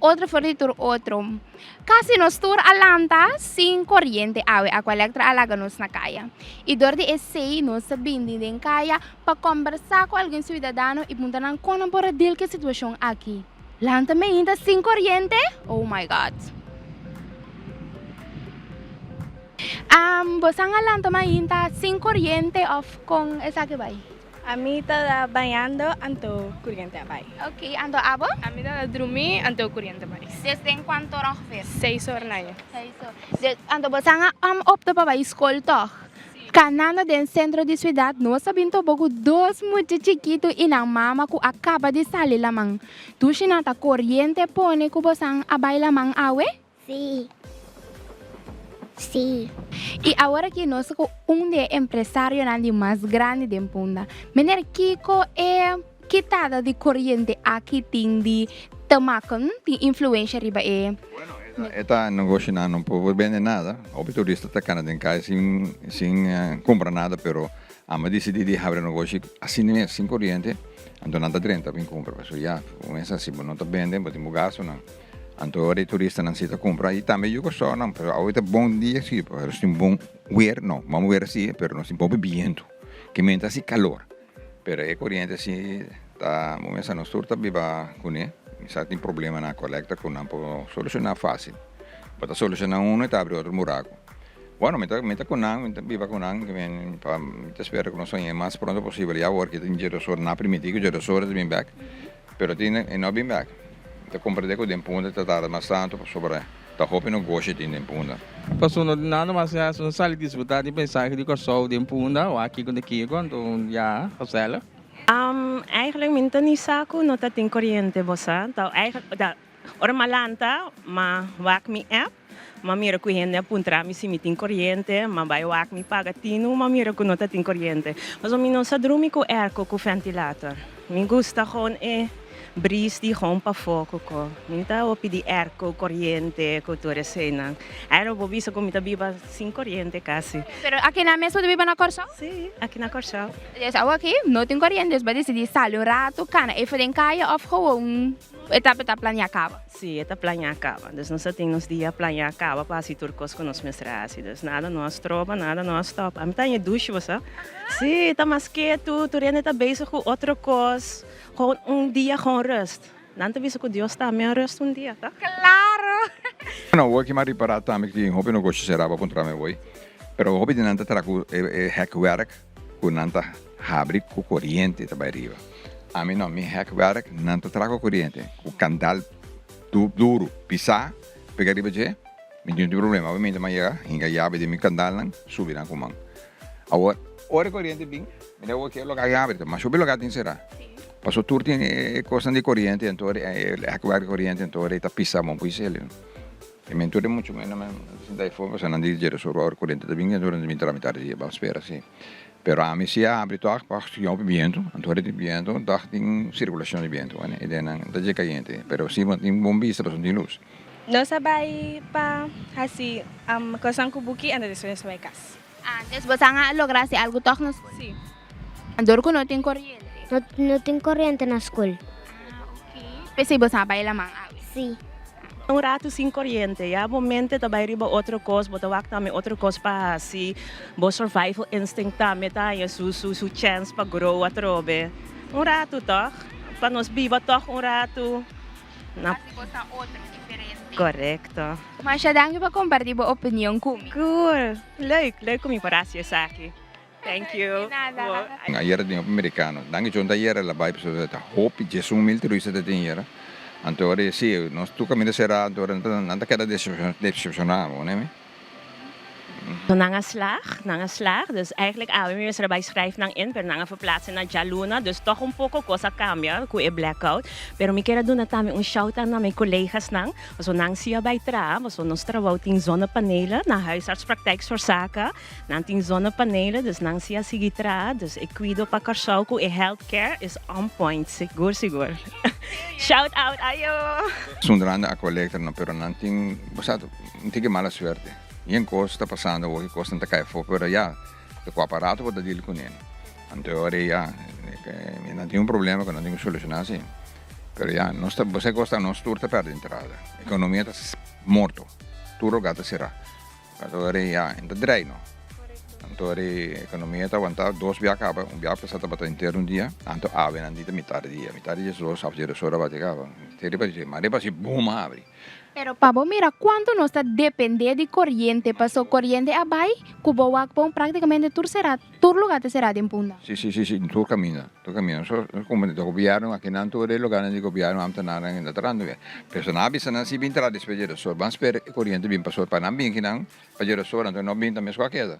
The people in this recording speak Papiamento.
otro for di tur otro. Kasi nos tur a lanta sin koriente awe, Aqualectra a laga nos na kaya. I dor di esei nos ta bini den kaya pa kòmbersá ku algun siudadano i puntra nan kon nan por a deal ku e situashon aki. Lanta meinta sin koriente? Oh my God. Bosan a lanta mainta sin koriente òf kon esaki bai? Ami ta bañando anto kuriente a bai. Ok, anto abo? Ami ta drumi anto kuriente a bai. Des den kuantu ora ongeveer? Seis or na aña. Seis or. Des, anto bosan a opta pa bai skol tòg? Si. Kanando den sentro di siudat nos a bin topa ku dos mucha chikitu i nan mama ku a kaba di sali laman. Dushi nan ta koriente pone ku bosan a bai laman awe? Sí. Sí. I awor aki nos ta ku un di e empresarionan di mas grandi den Punda. Meneer, kiko e kitada di koriente aki tin di te maken, tin influensha riba e. Bueno, e ta negoshonan no por bende nada. Hopi turista ta kana den kai sin sin kumpra nada, pero amo a disidí di habri negoshi asina mes, sin koriente, anto nan ta drenta bin kumpra. Pasobra ya, kuminsa si bo no ta bende, bo tin bo gastunan. Anto ora e turistanan si ta cumpra y tambe yu Kòrsounan, pero awe ta bon dia si, pero nos tin bon weer, no, bon weer si, pero nos tin poco biento, ke men ta hasi calor, pero e coriente si ta, bo mester nos tur ta biba cune, mi sa tin problemanan colecta cu nan por soluciona facil, bo ta soluciona uno y ta abri otro buraco, bueno mi ta mi ta cu nan, mi ta biba cu nan, pa mi ta spera cu nos haña mas pronto posibel, ya awor ki tin dje dos ora, nan a primiti cu dje dos ora ta bin bek. Pero tin e no bin bek. Mi ta comprende cu den Punda ta tarda mas tanto pasobra ta hopi nogoshi tin den Punda. Pasobra no tin nada mas ya si no sali disfruta di paisahe di Kòrsou den Punda o aki ku ta kiko anto ya gezellig. Eigenlijk mi no ta ni sa ku no ta tin koriente bo sa ta eigenlijk ta ora mi a lanta mi a wak mi app mi a mira ku hende a puntra mi si mi tin koriente mi a bai wak mi paga tinu mi a mira ku no ta tin koriente pasobra mi no sa drumi ku airco ku ventilator. Mi gusta gewoon e bris di gewoon pafó ku ko. Mi ta hopi di airco, koriente ku tur eseinan. Airo bo bisa ku mi ta biba sin koriente kasi. Pero aki nan mes bo ta biba na Kòrsou? Sí, aki na Kòrsou. Des awo aki no tin koriente, des bo a disidí sali un ratu, kana efe den kaya òf gewoon e ta ta planeá kaba? Sí, e ta planeá kaba. Dus nos a tin nos dia planeá kaba pa hasi tur kos ku nos mester hasi. Dus nada no a stroba, nada no a stòp. Ami ta haña dushi, bo sa. Sí, ta mas ketu, tur hende ta bezig ku otro kos. Gewoon un dia gewoon rust. Nan ta bisa ku Dios tambe a rust un dia, ta? Klaro! Bueno, awor ki mi a ripará tambe ku tin hopi negoshi será pa puntra mi awor, pero hopi di nan ta traha ku e hekwerk ku nan ta habri ku koriente ta bai riba. Ami no, mi hekwerk nan ta traha ku koriente, ku kandal duru, pisá, pega riba dje, mi no tin problema. Awor mi ta yega, hinka yabi den mi kandalnan, subi nan ku man. Awor, ora e koriente bin, mi ta wak e loka habri, mas hopi loka tin será. Pasobra tur tin e kosnan di koriente, anto e hekwerk di koriente, anto e ta pisa bon ku isel. E men tur e muchu men nan sinta ei for pasobra nan di dje resolve ora koriente ta bin anto nan ta bin tramitar di ban spera si. Pero ami si a habri tòg pa tin hopi bientu anto ora tin bientu tòg tin sirkulashon di bientu wene i den nan ta dje kayente pero si bo tin bon bista pasobra tin lus. Nos a bai pa hasi kosnan ku buki anto despues nos a bai kas. Antes bosan a logra hasi algu tòg na skol? Si. Dor ku no tin koriente? No tin koriente na skol. Ah, ok. P'esei bosan a bai laman awe? Si. Un ratu sin koriente, ya bo mente ta bai riba otro kos, bo ta wak tambe otro kos pa hasi, bo survival instinct tambe ta haña su su su chèns pa grow atrobe. Un ratu tòg, pa nos biba tòg un ratu. Na. Hasi kosnan otro, diferente. Korekto. Masha danki pa kompartí bo opinion ku mi. Cool! Leuk, leuk ku mi por hasi esaki. Thank you. De nada. Ayera tin hopi merikano. Danki John ta ayera el a bai pasobra ta hopi 11,000 turista ta tin ayera. Anto ora e si nos tur kaminda sera anto ora nan ta keda decepciona bo ne. Nan a slag, nan a slag, dus eigenlijk awe mi mester a bai schrijf nan in, pero nan a verplaatse na djaluna, dus toch un poko kos a kambia ku e blackout. Pero mi kier a duna tambe un shout out na mi kolegasnan, pasobra nan si a bai traha, pasobra nos trabou tin zonnepanelen na huisartspraktijk Sorsaka, Nan tin zonnepanelen, dus nan si a sigui traha. Dus e kuido pa Kòrsou ku e healthcare is on point, sigur sigur. Shout out ayo! Sundrando a kolekta no, pero nan tin, bo sa, un tiki mala suerte. Yen kos ta pasando awor, ki kosnan ta kai afó, pero ya, ta ku aparato bo ta deal kuné. Anto e ora ei ya, nan tin un problema ku nan tin ku solushoná si. Pero ya, nos ta, bo sa kosta nos tur ta pèrdè entrada. Ekonomia ta morto. Tur lugá ta será. Anto ora ya, e ta drei no. Anto ora ekonomia ta wantá dos bia kaba, un bia pasá tabata henter un dia, anto awe nan di ta mitar di dia. Mitar di diesdos òf diesdos ora bati kaba. Te riba dje, ma riba si bum a habri. Pero pa bo mira cuanto nos ta depende di coriente, paso coriente a bay cu bo wak bon practicamente tur cera, tur lugar ta cera den Punda. Si, si, si, si, tur caminda, tur caminda. So, como di gobierno, akinan tur e lugarnan di gobierno, ambtenaarnan ainda ta trahando bien. Pero nan a bisa nan si bin traha despues di resort, ban spera e coriente bin paso pa nan bin akinan pa di resort, anto no bin ta mes cu a keda.